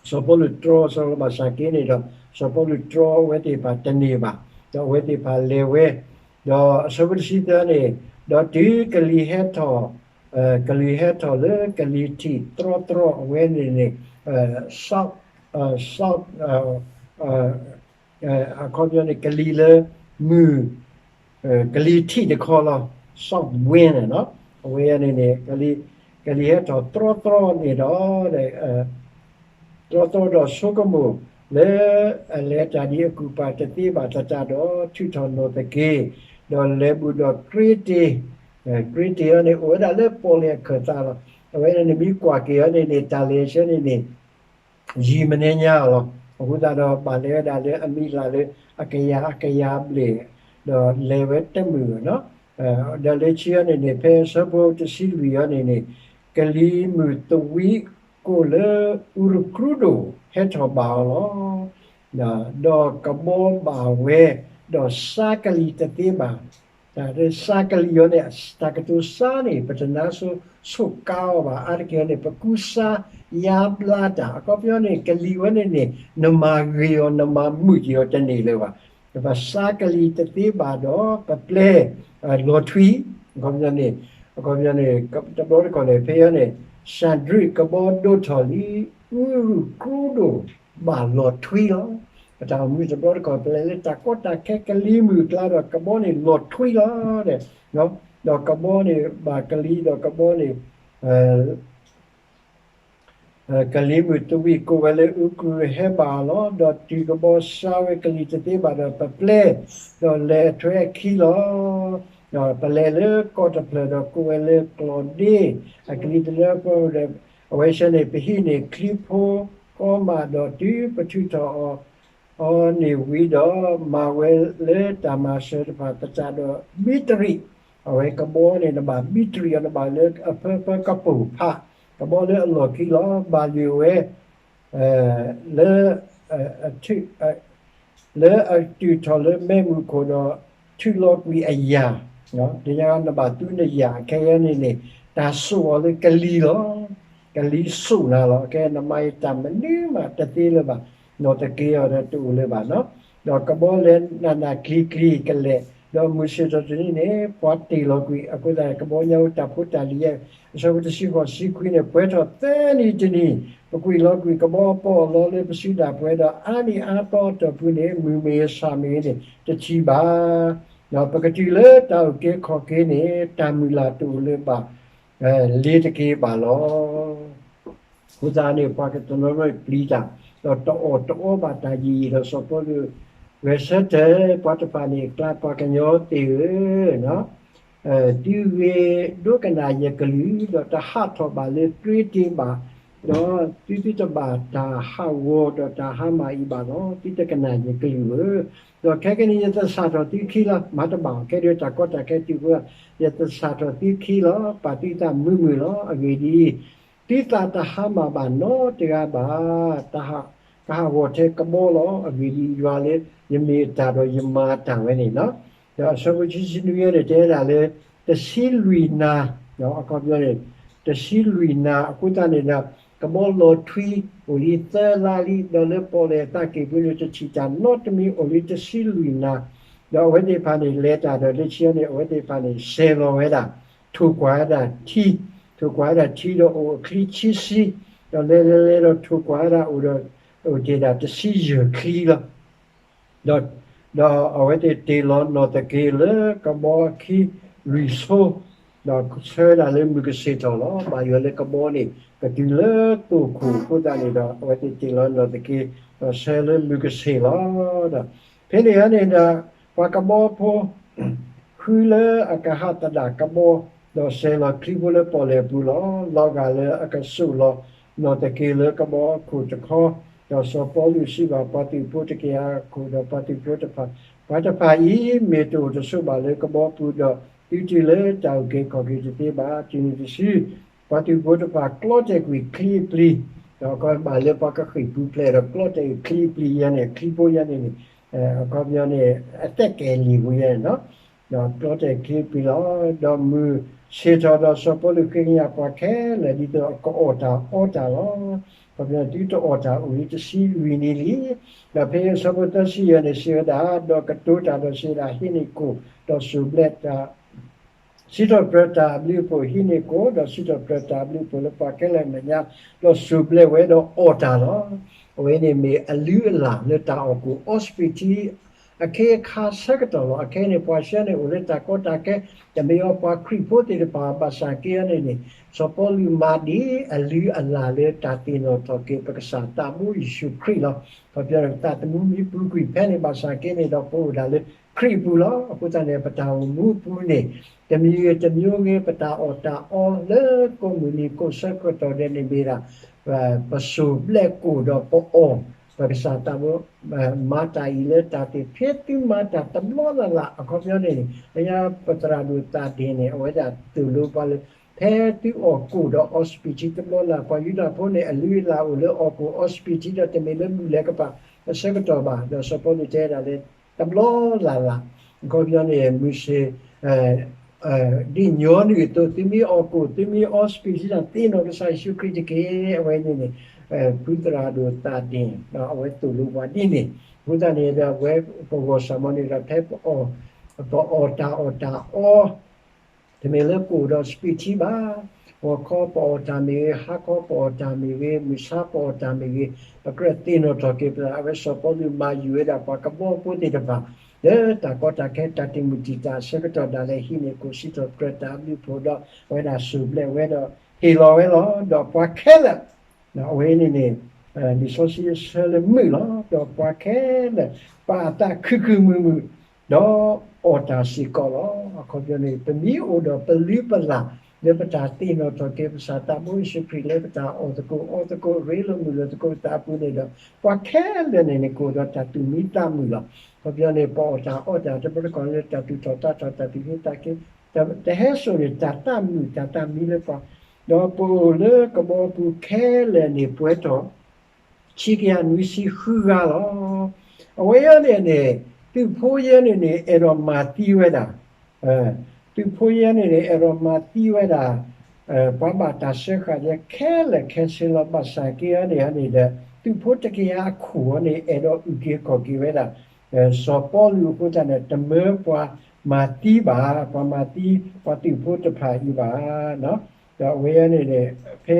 စီၤပီလူးတြီစီၤပီလူးဘၣ်ဆၣ်က့န့ၣ်ဒီး စီၤပီလူးတြီအဝဲသ့ၣ်တဖၣ်တန့ၢ်ဘၣ်, ဒီးအဝဲသ့ၣ်တဖၣ်လဲၤဝဲ, ဒီးအဆၢဖိတဆံသၢန့ၣ်, ဒီးတုၤကလံၤဟဲထီၣ်, ကလံၤဟဲထီၣ်လၢကလံၤထံးတြီတြီအဝဲန့ၣ်န့ၣ်, south, south အခီပညီန့ၣ် ကလံၤလၢမုၢ်, ကလံၤထံးတခီလီၤ, south wind န့ၣ်လီၤ. အဝဲန့ၣ်န့ၣ် ကလံၤဟဲထီၣ်တြီတြီန့ၣ်ဒီး တြီတြီဒီးဆိကမိၣ်လၢ အလဲၤတၢ်ဒ်အကူၣ်ပာ်တသ့ဘၣ်သတးဒီး ထုးထီၣ်နီၣ်သက့ၤ, ဒီးလဲၤဘူးဒီးကြ့တ့ၢ်, ကြ့တ့ၢ်အံၤန့ၣ် အိၣ်ဝဲဒၣ်လၢပီၣ်လဲၣ်အခၢၣ်သးလီၤ. အဝဲန့ၣ်နမ့ၢ်ကွၢ်က့ၤအီၤန့ၣ်န့ၣ် တၢ်လဲၤဆၢန့ၣ်န့ၣ် ယံာ်မနဲညါလီၤ. အဃိသတးဒီး ဘၣ်လဲၤဝဲဒၣ်လၢအမံၤလၢ်လၢအကယၤအကယၤဘျဲၣ် ဒီးလဲၤဝဲတမုာ်နီၤ, ဒီးလၢခံအံၤန့ၣ်န့ၣ် ဖဲအဆၢဖိတဆံလွံၢ်အံၤန့ၣ်န့ၣ် ကလံၤမုၢ်သဝံးကိးလၢအူရူၤကြူဒိၣ်ဟဲထီၣ်ဘၣ်အီၤလီၤ. ဒီးကဘီဘၣ်ဝဲ, ဒီးစါကလံၤတသ့ဘၣ်. စါကလံၤအံၤန့ၣ် တၢ်ကတိၤစါန့ၣ် ပတနါဆိကါအီၤဘၣ်. အါတက့ၢ်အံၤန့ၣ် ပကူစါယါဘျါတၢ်. အခီပညီန့ၣ် ကလံၤဝဲန့ၣ်န့ၣ် နမၤဂ့ၤအီၤ နမၤမုာ်က့ၤအီၤတန့ၢ်လၢၤဘၣ်. ပစါကလံၤတသ့ဘၣ်ဒီး ပပျဲလီၤထွံ, အခီပညီန့ၣ်, အခီပညီန့ၣ် တဘျီတခီၣ်န့ၣ် ဖဲအံၤန့ၣ် စၤဒြ့းကဘီဒိၣ်ထီၣ်လံ, အူရူၤကြူဒိၣ်ဘၣ်လီၤထွံလီၤ. ပတၢ်အိၣ်မူတဘျီတခီၣ် ပလဲၤလၢတၢ်ကီတၢ်ခဲကလံၤမုၢ်ကျါဒီး ကဘီန့ၣ်လီၤထွံလီၤ. ဒီးကဘီန့ၣ်ဘၣ်ကလံၤ ဒီးကဘီန့ၣ် ကလံၤမုၢ်သဝံးကိးဝဲလၢအူရူၤကြူဒိၣ်ဟဲဘၣ်အီၤလီၤ. ဒီးတုၤကဘီစါဝဲကလံၤတသ့ဘၣ်ဒီး ပပျဲ, ဒီးလဲၤအထွဲအခံလီၤ. ဒီးပလဲၤလၢကီၢ်တဖျၢၣ်ဒီးကိးဝဲလၢကျီၣ်ဒ့, အကလံၤတနၢပီဒီး အဝဲဆၢန့ၣ် ပဟံးန့ၢ်ချံဖိကီမးဒီးတုၤပထုးထီၣ်အီၤ အီၤန့ၣ်ဝံၤဒီး မၤဝဲလၢတၢ်မၤစၢၤတဖၣ်သတးဒီး ဘံတရံး, အဝဲကဘီန့ၣ် နဘၣ်ဘံတရံးအီၤ နဘၣ်လၢအဖၢဖၢကပိာ်ဖး, ကဘီလၢအလီၢ်ခံလီၤ. ဘၣ်ယိၣ်ဝဲ လၢ လၢအတုၤထီၣ်လၢမဲးမုၢ်ခိၣ်ဒီး ထုးလီၤကွံာ်အယၢ်, ဒ်ညါနဘၣ်သူနယၢ်ခဲအံၤန့ၣ်န့ၣ် တၢ်စိာ်အီၤလၢကလံၤလီၤ. ကလံၤစိာ်နၤလီၤ. ခဲအံၤနမၤယတၢ်မနုၤမးတသ့လၢၤဘၣ်, နီၢ်သက့အီၤဒီးတအိၣ်လၢၤဘၣ်နီၤ. ဒီးကဘီလဲၤနးနးကျံၤကျံၤကလဲာ်, ဒီးမုၢ်ဆ့ၣ်ထီၣ်တနံၤန့ၣ် ပှၤတ့ၢ်လီၤကွံာ်, အဃိသတး ကဘီညါဝဲတၢ်ဖိတၢ်လံၤယဲၢ်, အဆၢဖိတဆံဃိးဆံခွံန့ၣ် ပှဲၤထီၣ်သၢနံၤတနံၤ, ပကွံာ်လီၤကွံာ်ကဘီပီၣ်လီၤလၢပစုဒၣ်ပှဲၤဒီး အါနံၣ်အါသီအတီၢ်ပူၤန့ၣ် မုၢ်မ့ၢ်ဂ့ၤဆၣ်မ့ၢ်ဂ့ၤန့ၣ် တထံၣ်ဘၣ်. ဒီးပကတုၤလၢတၢ်အုၣ်က့ၤခီၣ်က့ၤန့ၣ် တၢ်မုၢ်လၢ်တအိၣ်လၢၤဘၣ် လ့ၤတက့ၤဘၣ်လီၤ. အဃိသတးန့ၣ် ပှၤကတနီၤနီၤပျံၤတၢ်, ဒီးတအီၣ်တအီဘၣ်တၢ်ယံာ်ယံာ်ဒီး စီၤပီလူးဂဲၤဆၢထၢၣ်ပှၤတဖၣ်န့ၣ် ကျါပှၤကညီသ့ၣ်ဧၢ, သုဂ့ၤဒိကနၣ်ယကလုၢ်, ဒီးတဟးထီၣ်ဘၣ်လၢကြ့တ့ဘၣ်, ဒီးသုသုတဘၣ်တၢ်ဟးဂီၤဒီးတၢ်ဟါမၢ်အံၤဘၣ်လီၤ. သုတကနၣ်ယကလုၢ်ဧၢ, ဒီးခဲကနံၣ်ယသဆၣ်ထီၣ်သုခံလီၤ. မၤတဘၣ်, ခဲဒၣ်တၢ်ကီတၢ်ခဲတုၤဃိ ယသဆၣ်ထီၣ်သုခံလီၤ. ပာ်သုသးမုာ်မုာ်လီၤ. အဂ့ၢ်ဒ်အံၤ, သုသးတဟါမၢ်ဘၣ်နီတဂၤဘၣ်. တၢ်ကဟးဂီၤထဲကဘီလီၤ. အဂ့ၢ်ဒ်အံၤ, ယွၤလၢယမ့ၢ်အတၢ်ဒီးယမၤအတၢ်ဝဲန့ၣ်လီၤ. ဒီးအဆၢဖိခံဆံနွံန့ၣ် တဲဒၣ်လၢ တဆံလွံၢ်နၤ, အခီပညီန့ၣ် တဆံလွံၢ်နၤ အဃိသတးန့ၣ်ဒီး ကဘီလီၤထွံအိၣ်လံသၢလါလံ, ဒီးလၢပီၣ်လဲၣ်အသးကံၢ်ပူၤန့ၣ် တထံၣ်တၢ်နီတမံၤအိၣ်လံတဆံလွံၢ်နၤ, ဒီးအဝဲသ့ၣ်တဖၣ်န့ၣ် လဲၤတၢ်ဒီးလၢခံန့ၣ် အဝဲသ့ၣ်တဖၣ်န့ၣ် ဆဲးလီၤဝဲဒၣ်, ထိၣ်ကွၢ်ဝဲဒၣ်ထံ, ထိၣ်ကွၢ်ဝဲဒၣ်ထံဒီးအိၣ်အချံဆံဆံ, ဒီးလဲၤလဲၤလဲၤဒီးထိၣ်ကွၢ်ဝဲဒၣ်အိၣ်ဒီး အိၣ်တ့ၢ်ဒၣ်တဆံယဲၢ်ချံလီၤ. ဒီး, ဒီးအဝဲသ့ၣ်တ့ၢ်လီၤနီၢ်သက့လၢကဘီအခံလွံၢ်ဆိ, ဒီးဆှၢဝဲဒၣ်လၢမုၢ်ကဆ့ၣ်ထီၣ်လီၤ. ဘၣ်ယိၣ်လၢကဘီန့ၣ် ကတုၤလၢသိၣ်ခိၣ်အဃိသတးန့ၣ်ဒီး အဝဲသ့ၣ်တ့ၢ်လီၤနီၢ်သက့ ဒီးဆှၢလၢမုၢ်ကဆ့ၣ်လီၤ. ဒီးဖဲန့ၣ်အံၤန့ၣ်ဒီး ပှၤကဘီဖိ ဃုလၢအကဟးသဒၣ်ကဘီ, ဒီးဆဲးလီၤချံဖိလၢပီၣ်လဲၣ်ပူၤလီၤ. လီၤဂာ်လၢအကစိာ်လီၤနီၢ်သက့လၢကဘီအခိၣ်တခီ, ဒီးစီၤပီလူးစံးဘၣ်ပှၤသုးဖိတကယၤအခိၣ်ဒီးပှၤသုးဖိတဖၣ်, ပှၤတဖၣ်အံၤ မ့ၢ်တအိၣ်တဆိးဘၣ်လၢကဘီပူၤဒီး သုတုၤလၢတၢ်အုၣ်က့ၤခီၣ်က့ၤတသ့ဘၣ်. တုၤနုၤတစု ပှၤသုးဖိတဖၣ်ကျီတဲာ်ကွံာ်ချံအပျံၤ, ဒီးအခီပညီလၢပှၤကဃ့ၢ်ပူၤဖျဲးဒီးကျီတဲာ်ချံအပျံၤယဲန့ၣ် ချံဖိယဲန့ၣ်န့ၣ်, အခီပညီန့ၣ် အသက်ကဲၤလံာ်ပူၤယဲန့ၣ်လီၤ. ဒီးကျီတဲာ်ချံအပျံၤလီၤ. ဒီးမုၢ်ဆ့ၣ်ထီၣ်ဒီးစီၤပီလူးဃ့ကညးပှၤခဲလၢာ်ဒ်သိးအကအီၣ်တၢ်အီတၢ်လီၤ. အခီပညီသုတအီၣ်တၢ်အိၣ်လံတဆံလွံၢ်နံၤလံ. ဒီးဖဲအဆၢဖိသၢဆံယဲၢ်န့ၣ် စံးဝဲဒၣ်, ဒီးကတိၤတၢ်ဒီးစံးဝဲဒၣ်, ဟံးန့ၢ်ကိၣ်, ဒီးစိၢ်ဘျဲးတၢ် စံးထီၣ်ပတြၢၤတၢ်အဘျုးအဖှိၣ်, ဟံးန့ၢ်ကိၣ်, ဒီးစံးထီၣ်ပတြၢၤတၢ်အဘျုးအဖှိၣ်လၢပှၤခဲလၢာ်အမဲာ်ညါ, ဒီးစိၢ်ဘျဲးဝဲဒီးအီၣ်တၢ်လီၤ. အဝဲန့ၣ်မ့ၢ်အလုၢ်အလၢ်လၢတၢ်အီၣ်ကိၣ် အိးစပံးထံ အခ့အခါဆၢကတီၢ်လီၤ. အခဲအံၤန့ၣ် ပှၤဆှၢန့ၣ်အိၣ်လၢတၢ်ကီတၢ်ခဲ, တမ့ၢ်အီၤပှၤခရံာ်ဖိသ့ၣ်တဖၣ် ဘၣ်ဆၣ်က့အံၤန့ၣ်န့ၣ် စီၤပီလူးမၤဒ်အလုၢ်အလၢ်လၢတၢ်သ့ၣ်နီၣ်ထီၣ်က့ၤပကစၢ်သးဘိယ့ၣ်ၡူးခရံာ်လီၤ. ခီပညီန့ၣ် ပသးသမူမ့ၢ်ပူၤကွံာ်ဖဲန့ၣ် ဘၣ်ဆၣ်က့န့ၣ်ဒီး ပအိၣ်ဒၣ်လၢခရံာ်အပူၤလီၤ. အဃိသတးန့ၣ် ပတၢ်အိၣ်မူအပူၤန့ၣ် တမံၤဂ့ၤတမံၤဂ့ၤ ပတၢ်အီၣ်တၢ်အီလၢကိးမုၢ်နံၤကိးဆၢကတီၢ်ဒဲးန့ၣ်မ့ၢ်ဒၣ် ပစိၢ်ဘျဲးကိၣ်ဒီးပအီၣ် ပကစၢ်သးဘိ မၤတၢ်အံၤလၢတၢ်သ့ၣ် ဖဲသုမၤတၢ်တဘျီလၢ်လၢ် အခီပညီန့ၣ်န့ၣ် လၢညါပသရၣ်ဒိၣ်သးဒ့ၣ်န့ၣ် အဝဲဒၣ်သိၣ်လိပှၤလၢ ဖဲသုအီၣ်ကိၣ်ဒီးအီစပံးထံတဘျီလၢ် ပှၤယူဒၤဖိန့ၣ် အလုၢ်အလၢ်အိၣ်လၢအီၣ်ကိၣ်အီစပံးထံဒီး တမ့ၢ်လၢဘူၣ်လဲၤကပၤအဆၢကတီၢ်ဘၣ်. ဒီးစီၤပီလူးတဲဒၣ်လၢ တဘျီလၢ်လၢ် အခီပညီန့ၣ် မုၢ်ဆ့ၣ် ဒ်ညီနုၢ်အသိး သုမ့ၢ်အီၣ်ကိၣ် သုမ့ၢ်အီစပံးထံန့ၣ် သ့ၣ်နီၣ်ကစၢ်ယ့ၣ်ၡူးခရံာ်တက့ၢ်. အဝဲန့ၣ်န့ၣ် ဖုသရၣ်ဒိၣ်သးဒ့ၣ် အဝဲသိၣ်လိပှၤဒ်န့ၣ် အဃိသတးန့ၣ်ဒီး အဝဲပဂီၢ်စၢ်မီၤန့ၣ်ဒီး ဖဲပအီၣ်တၢ်အီၣ်တၢ်အီ တမ့ၢ်လၢကိၣ်ဒီးစပံးထံဘၣ်, ဂီၤခီပအီၣ်တၢ်မ့ၢ်ဂ့ၤ, ဟါခီပအီၣ်တၢ်မ့ၢ်ဂ့ၤ, မုၢ်ဆါပအီၣ်တၢ်မ့ၢ်ဂ့ၤ, ပကြၢးသ့ၣ်နီၣ်ထီၣ်က့ၤပသး. အဝဲစီၤပီလူးမၤယုၤဝဲဒၣ်ပှၤကဘီဖိသ့ၣ်တဖၣ် လၢတၢ်ကီတၢ်ခဲ တၢ်တံာ်မုၢ်တံာ်တာ်အဆၢကတီၢ်ဒၣ်လဲာ် ဟံးန့ၢ်ကိၣ်စံးထီၣ်ပတြၢၤတၢ်အဘျုးအဖှိၣ်ဒီး အဝဲဒၣ်စိၢ်ဘျဲးဝဲဒီး ဟ့ၣ်လီၤဝဲလီၤ. ဒီးပှၤခဲလၢာ် အဝဲန့ၣ်န့ၣ် လံာ်စီဆှံအဆၢလၢမုာ်လီၤ. ဒီးပှၤခဲလၢာ် ပာ်အသးခုခုမုာ်မုာ် ဒီးအီၣ်တၢ်စ့ၢ်ကီးလီၤ. အခီပညီန့ၣ် ပမ့ၢ်အိၣ်ဒီးပလုၢ်ပလၢ် လၢပတၢ်သ့ၣ်နီၣ်ထီၣ်က့ၤ ပကစၢ်သးဘိယ့ၣ်ၡူးခရံာ် လၢပတၢ်အီၣ်သကိးအီသကိး ရ့လိာ်မုာ်လိာ်သကိးသးအပူၤန့ၣ်ဒီး ပှၤခဲလၢာ်န့ၣ်န့ၣ် ကအိၣ်ဒီးတၢ်သူၣ်မံသးမုာ်လီၤ. အခီပညီန့ၣ် ပအီၣ်တၢ်အီတၢ်တဘျီတခီၣ်လၢတၢ်သူၣ်ထီၣ်သးထီၣ် တၢ်သူၣ်ဟ့သးက့ တဟဲစိာ်န့ၣ် တၢ်သးမုာ်တၢ်သးမံလၢပှၤ ဒီးပအိၣ်လၢကဘီပူၤခဲလၢာ်န့ၣ် ပှဲၤထီၣ် ဆံကယၤနွံဆံဃုဂၤလီၤ. အဝဲအံၤန့ၣ်န့ၣ် သုးဖိယဲန့ၣ်န့ၣ် အဲၣ်ဒိးမၤသံဝဲဒၣ်, သုးဖိယဲန့ၣ်န့ၣ် အဲၣ်ဒိးမၤသံဝဲဒၣ် ပှၤဘၣ်တၢ်စၢဃာ်ယဲခဲလၢာ်ခဲဆ့လီၤ. ဘၣ်ဆၣ်က့အံၤန့ၣ်န့ၣ်ဒီး သုးဖိတကယၤအခိၣ်အံၤန့ၣ် အဲၣ်ဒိးအုၣ်က့ၤခီၣ်က့ၤဝဲဒၣ် စီၤပီလူးအဃိသတးန့ၣ် တမၢပှၤမၤသံဘၣ်, ပှၤမၤသံ ပှၤသုးဖိတဖၣ်အံၤဘၣ်. ဒီးအဝဲအံၤန့ၣ်န့ၣ် ဖဲ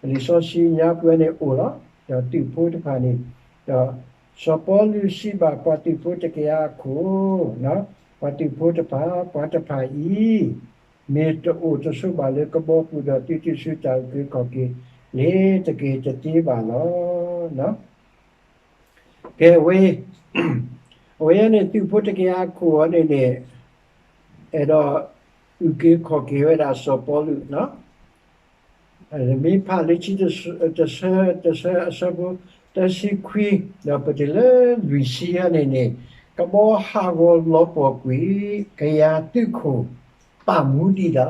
လံာ်စီဆှံညါပူၤန့ၣ်အိၣ်လီၤ. ဒီးသုးဖိတဖၣ်န့ၣ် ဒီးစီၤပီလူးစံးဘၣ်ပှၤသုးဖိတကယၤအခိၣ်, ပှၤသုးဖိတဖၣ်, ပှၤတဖၣ်အံၤ မ့ၢ်တအိၣ်တဆိးဘၣ်လၢကဘီပူၤဒီး သုတစုတၢ်အုၣ်က့ၤခီၣ်က့ၤလၢၤတက့ၢ်တသ့ဘၣ်လီၤ. ကဲဝဲ အဝဲအံၤန့ၣ်သုးဖိတကယၤအခိၣ်အံၤန့ၣ်န့ၣ် အဲၣ်ဒိးအုၣ်က့ၤခီၣ်က့ၤဝဲဒၣ်စီၤပီလူး မ့ၢ်ဖးလံာ်ခံတဆၢ တဆၢ တဆၢအဆၢဖိ သၢဆံခွံ ဒီးပတုၤလၢလွံၢ်ဆံအံၤန့ၣ်န့ၣ် ကဘီဟးဂီၤလီၤပှီၢ်ကွံာ် ကယၤသုးခိၣ်ပာ်မူဒံးလီၤ.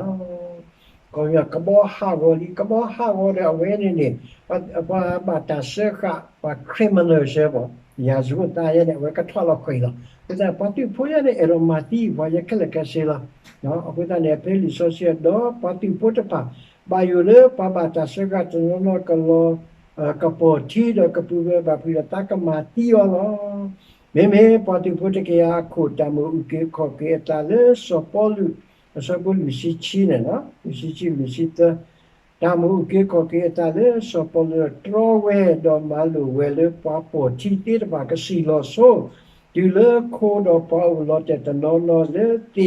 ကဘီဟးဂီၤလံ ကဘီဟးဂီၤဒီးအဝဲန့ၣ်န့ၣ် ပှၤဘၣ်တၢ်စၢဃာ် ပှၤ criminal စၢဘၣ် ရာဇဝတ်သား ယဲန့ၣ် အဝဲကထွဲလီၤဃံၤလီၤ. အဃိသတး ပှၤသုးဖိယဲန့ၣ် အဲၣ်ဒိးမၤသံပှၤယဲခဲလၢာ်ခဲဆ့လီၤ. အဃိသတးန့ၣ် ဖဲလံာ်စီဆှံဒီးပှၤသုးဖိတဖၣ် ဘၣ်ယိၣ်လၢပှၤဘၣ်တၢ်စၢဃာ်တနီၤနီၤကလီၤ ကပီၢ်ထံဒီးကပုၢ်ဝဲၢ်ဘၣ်ဖုးဒီးသးကမၤသံအီၤလီၤ. မ့မ့ၢ်ပှၤသုးဖိတကယၤအခိၣ် တၢ်မိၣ်အုၣ်က့ၤခီၣ်က့ၤအသးလၢစီၤပီလူး အဆၢဖိလွံၢ်ဆံခံန့ၣ်လီၤ. လွံၢ်ဆံခံ လွံၢ်ဆံသၢ တၢ်မိၣ်အုၣ်က့ၤခီၣ်က့ၤအသးလၢစီၤပီလူး တြီဝဲဒီးမၤလိာ်ဝဲလၢပှၤပီၢ်ထံသ့ၣ်တဖၣ်ကစံၣ်လီၤဆိ တုၤလၢခိဒီးပှၤအိၣ်လီၤတဲာ်တနီၤနီၤလၢ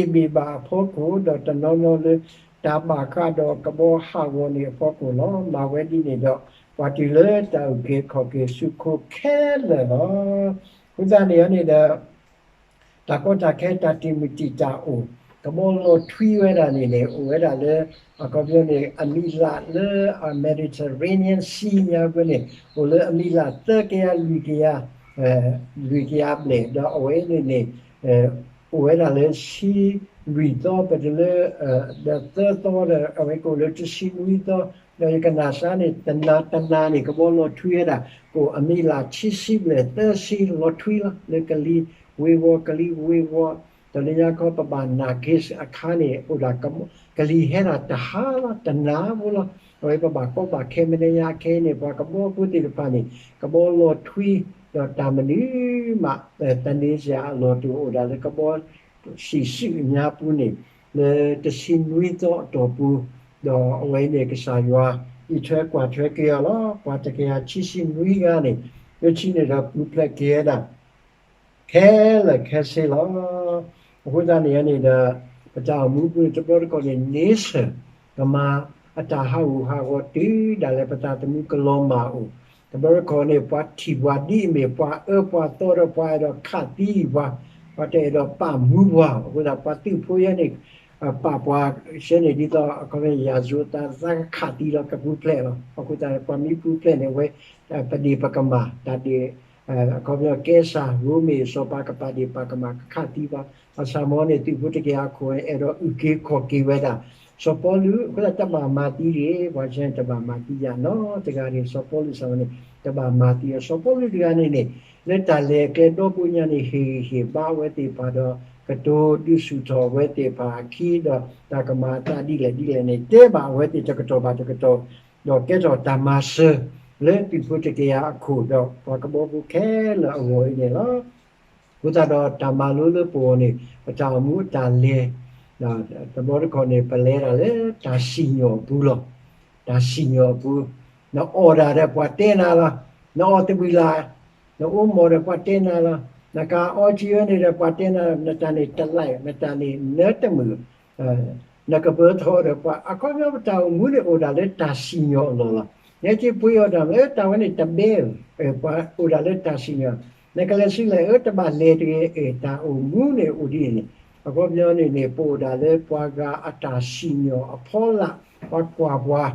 သ့ၣ်ဘ့ၣ်ဘၣ်အဖီခိၣ် ဒီးတနီၤနီၤလၢတၢ်ဘၣ်ဃးဒီးကဘီဟးဂီၤန့ၣ်အဖီခိၣ်လီၤ. မၤဝဲဒ်န့ၣ်ဒီး ပှၤတုၤလၢတၢ်အုၣ်က့ၤခီၣ်က့ၤဆူခိခဲလၢာ်လီၤ. အဃိသတးန့ၣ်န့ၣ်ဒီး တၢ်ကီတၢ်ခဲတၢ်တံာ်မုၢ်တံာ်တာ်အိၣ်, ကဘီလီၤထွံဝဲဒၣ်န့ၣ်န့ၣ် အိၣ်ဝဲဒၣ်လၢ အခီပညီန့ၣ် အမံၤလၢ်လၢ Mediterranean Sea ညါပူၤန့ၣ် အိၣ်လၢအမံၤလၢ်သၢကယၤလွံၢ်ကယၤ လွံၢ်ကယၤဘျဲၣ် ဒီးအဝဲန့ၣ်န့ၣ် အိၣ်ဝဲဒၣ်လၢဆံလွံၢ်သီ ပတုၤလၢ ဒီးသၢသီဒီး အဝဲကအိၣ်လၢတဆံနွံသီ ဒီးယကနၣ်စါန့ၣ် တနၤတနၤန့ၣ် ကဘီလီၤထွံဝဲဒၣ် ကအိၣ်အမံၤလၢ်ဆံဆံဘျဲၣ်သၢဆံလီၤထွံလီၤ လၢကလံၤဝ့ၤဝီၤ ကလံၤဝ့ၤဝီၤ ဒီးလၢညါခီပဘၣ်နာ်က့အခါန့ၣ် အိၣ်ဒၣ် ကလံၤဟဲဒၣ်တဟါလီၤ တနၤဖိလီၤ. အဝဲပဘၣ်ကီဘၣ်ခဲ မ့ၢ်လၢညါခဲအံၤန့ၣ် ပှၤကဘီဖိသ့ၣ်တဖၣ်န့ၣ် ကဘီလီၤထွံ ဒီးတၢ်မနုၤမး သန့ၤစရာအလီၢ်တအိၣ် အိၣ်ဒၣ်လၢကဘီ စံၣ်စုအညါပူၤန့ၣ် လၢတဆံနွံသီအတီၢ်ပူၤ ဒီးအဝဲန့ၣ်ကစၢ်ယွၤ အံးထွဲကွၢ်ထွဲက့ၤအီၤလီၤ. ပှၤတကယၤခံဆံနွံဂၤန့ၣ် လၢခံန့ၣ်ဒီးပူၤဖျဲးက့ၤဝဲဒၣ် ခဲလၢာ်ခဲဆ့လီၤ. အဃိသတးန့ၣ်န့ၣ်ဒီး ပတၢ်အိၣ်မူပူၤန့ၣ် တဘျီတခီၣ်န့ၣ် nature ကမၤအတၢ်ဟးဂူာ်ဟးဂီၤတုၤဒၣ်လဲာ် ပသးသမူကလီၤမၢ်အိၣ်, တဘျီတခီၣ်န့ၣ် ပှၤထံၣ်ပှၤဒ်အမ့ၢ်ပှၤအၢပှၤသီဒီး ပှၤအဲၣ်ဒိးခးသံပှၤ, ပှၤတအဲၣ်ဒိးပာ်မူပှၤ, အဃိသတးပှၤသုးဖိယဲန့ၣ် ပာ်ပှၤဆှၢန့ၣ် ဒ်သိးအခီပညီ ရာဇဝတ်သား သးကခးသံလီၤ ကပူၤဖျဲးလီၤ. အဃိသတး ပှၤမ့ၢ်ပူၤဖျဲးန့ၣ် အဝဲ ပဒ့ၣ်ပကမၢ် တၢ်ဒ့ၣ် အခီပညီ ကဲစၢ် ရိမ့ၤ စီၤပၤကပာ်ဒ့ၣ်ပာ်ကမၢ် ကခးသံဘၣ်. ဘၣ်ဆၣ်မ်န့ၣ် သုးဖိတကယၤအခိၣ် အဲၣ်ဒိးအုၣ်က့ၤခီၣ်က့ၤဝဲဒၣ် စီၤပီလူး အဃိသတး တဘၣ်မၤသံတဂ့ၤ, ပှၤဆှၢန့ၣ် တဘၣ်မၤသံယၤနီတဂၤတဂ့ၤ. စီၤပီလူး ဘၣ်ဆၣ်မ်န့ၣ် တဘၣ်မၤသံအီၤ. စီၤပီလူးတဂၤန့ၣ်န့ၣ် လၢတၢ်လဲၤကျဲဒီဘိညါန့ၣ် ဟ့ၣ်ဂံၢ်ဟ့ၣ်ဘါအဝဲသ့ၣ်တဖၣ်ဒီး ကတိၤဒုးဆူၣ်ထီၣ်အဝဲသ့ၣ်တဖၣ်အခံဒီး တၢ်ကမၤအသးဒ်လဲၣ်ဒ်လဲၣ်န့ၣ် တဲဘၣ်အဝဲသ့ၣ်တကတီၢ်ဘၣ်တကတီၢ်, ဒီးကဲထီၣ်တၢ်မၤစၢၤ လၢသုးဖိတကယၤအခိၣ် ဒီးပှၤကဘီဖိခဲလၢာ်အဂီၢ်အံၤန့ၣ်လီၤ. အဃိသတးဒီး တၢ်မၤလိလၢပဂီၢ်န့ၣ် ပတၢ်အိၣ်မူအတၢ်လဲၤ တဘျီတခီၣ်န့ၣ် ပလဲၤတၢ်လၢတၢ်စံၣ်ညီၣ်အပူၤလီၤ. တၢ်စံၣ်ညီၣ်အပူၤ, နအီၣ်ဒၣ်ဒီးပှၤတဲနၤလီၤ. နအီၣ်သဘံၣ်လၢ်, နအိၣ်မီၢ်ဒီးပှၤတဲနၤလီၤ. နကအီကၠံဝဲန့ၣ်ဒီးပှၤတဲနၤ, နတၢ်န့ၣ်တလၢ်, နတၢ်န့ၣ်နတမုာ်, နကပၢၤထီၣ်ဒီးပှၤ အခီပညီ ပတၢ်အိၣ်မူန့ၣ် အိၣ်ဒၣ်လၢတၢ်စံၣ်ညီၣ်အလီၢ်လီၤ. နဟဲက့ၤပှ့ၤအီၣ်တၢ်မ့ၢ် တၢ်ဝဲန့ၣ်တဘဲဧၢ, ပှၤအိၣ်ဒၣ်လၢတၢ်စံၣ်ညီၣ်, နကလဲၤဆူလဲၣ်ဧၢ တဘၣ်လဲၤတဂ့ၤ, တၢ်အိၣ်မူန့ၣ်အိၣ်ဒ်န့ၣ်, အခီပညီန့ၣ်န့ၣ် ပအိၣ်ဒၣ်လၢပှၤဂၤအတၢ်စံၣ်ညီၣ်အဖီလာ်, ပှၤကွၢ်ပှၤ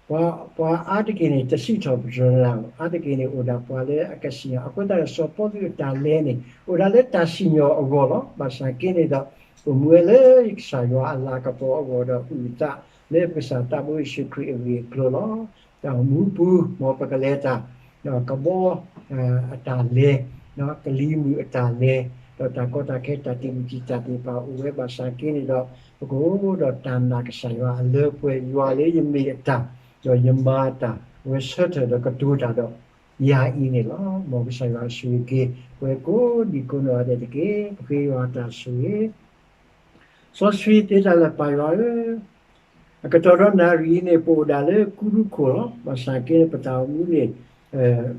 ပှၤအါတက့ၢ်န့ၣ် တစံးထီၣ်ပတြၢၤနၤ, အါတက့ၢ်န့ၣ် အိၣ်ဒၣ်ပှၤလၢအကစံၣ်ညီၣ်, အဃိသတးဒီး စီၤပီလူးအတၢ်လဲၤန့ၣ် အိၣ်ဒၣ်လၢတၢ်စံၣ်ညီၣ်အဂီၢ်လီၤ. ဘၣ်ဆၣ်က့န့ၣ်ဒီး အိၣ်မူဝဲလၢကစၢ်ယွၤအလၤကပီၤအဂီၢ်ဒီး အုၣ်အသးလၢပကစၢ်သးဘိယ့ၣ်ၡူးခရံာ်အဂ့ၢ်အကျိၤလီၤ. တၢ်အိၣ်မူပူၤ မ်ပကလဲၤတၢ် ဒီးကဘီ အတၢ်လဲၤ, ကလံၤမုၢ်အတၢ်လဲၤ, ဒီးတၢ်ကီတၢ်ခဲ တၢ်တံာ်မုၢ်တံာ်တာ်သ့ၣ်တဖၣ်အိၣ်ဝဲ ဘၣ်ဆၣ်က့န့ၣ်ဒီး ပကအိၣ်ဒီးတၢ်နာ်ကစၢ်ယွၤအလၢပှဲၤ, ယွၤလၢယမ့ၢ်အတၢ်, ဒီးယမၤအတၢ်, အဝဲဆၢထၢၣ်ဒီးကတိၤတၢ်ဒီးယၤအံၤန့ၣ်လီၤ. မ်ကစၢ်ယွၤဆိၣ်ဂ့ၤက့ၤ ပဝဲကိးဒံးကိးနီၢ်ဂၤဒဲးတက့ၢ်. ပဃ့ယွၤတၢ်ဆိၣ်ဂ့ၤ စီဆှံသ့တၢ်လၢပၢ်ယွၤဧၢ, အကတီၢ်ဒီးနၣ်ရံၣ်အံၤန့ၣ် ပအိၣ်ဒၣ်လၢကူၣ်ရူၢ်ခိၣ်လီၤ. ဘၣ်ဆၣ်က့န့ၣ် ပတၢ်အိၣ်မူန့ၣ်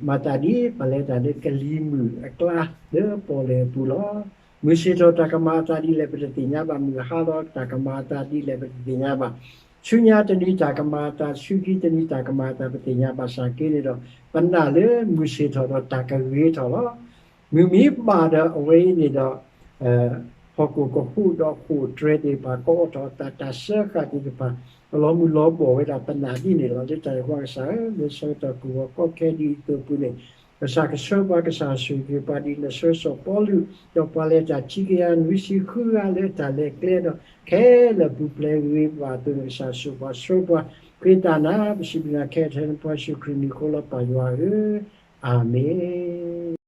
မၤသးဒ်ပလဲၤတၢ်လၢကလံၤမုၢ်အကျါလၢပီၣ်လဲၣ်အပူၤလီၤ. မုၢ်ဆ့ၣ်ထီၣ်တၢ်ကမၤအသးဒ်လဲၣ် ပတသ့ၣ်ညါဘၣ်, မုၢ်ဟါလီၤတၢ်ကမၤအသးဒ်လဲၣ် ပတသ့ၣ်ညါဘၣ်. ဆူညါတနံၤတၢ်ကမၤအသး, ဆူခံတနံၤတၢ်ကမၤအသး ပသ့ၣ်ညါဘၣ်ဆၣ်က့န့ၣ်ဒီး ပနာ်လၢမုၢ်ဆ့ၣ်ထီၣ်ဒီးတၢ်ကဂ့ၤထီၣ်လီၤ. မုၢ်မ့ၢ်ဘၣ်ဒီးအဝဲအံၤန့ၣ်ဒီး ဟီၣ်ခိၣ်ကဟူးဒီးဟူးတြဲၤသ့ၣ်တဖၣ် ကအီၣ်ထီၣ်အသး တၢ်စၢဃာ်သ့ၣ်တဖၣ် အလီၤမုၢ်လီၤဘှီၣ်ဝဲဒၣ် ပနာ်ဒ်န့ၣ်လီၤ. လၢတၢ်န့ၣ်အဃိ ကစၢ်ဧၢ, လၢဆၢကတီၢ်ကဝီၤကီခဲဒ်အံၤအသိးအပူၤန့ၣ် ကစၢ်ကဆှၢပှၤ, ကစၢ်ဆိၣ်ဂ့ၤပှၤဒ်လဲၣ်ဆှၢစီၤပီလူး, ဒီးပှၤလဲၤတၢ်ခံကယၤနွံဆံဃုဂၤလၢတၢ်လဲၤကျဲဒီး ခဲလၢာ်ပူၤဖျဲးဂ့ၤဘၣ်အသိးန့ၣ် ကစၢ်ဆိၣ်ပှၤဆှၢပှၤ, ဃ့တၢ်နၤ ပစံးဘျုးနၤခဲထဲန့ၣ် ပှၤယ့ၣ်ၡူးခရံာ်မံၤအဃိလီၤ ပၢ်ယွၤဧၢ, အၤမ့ၣ်.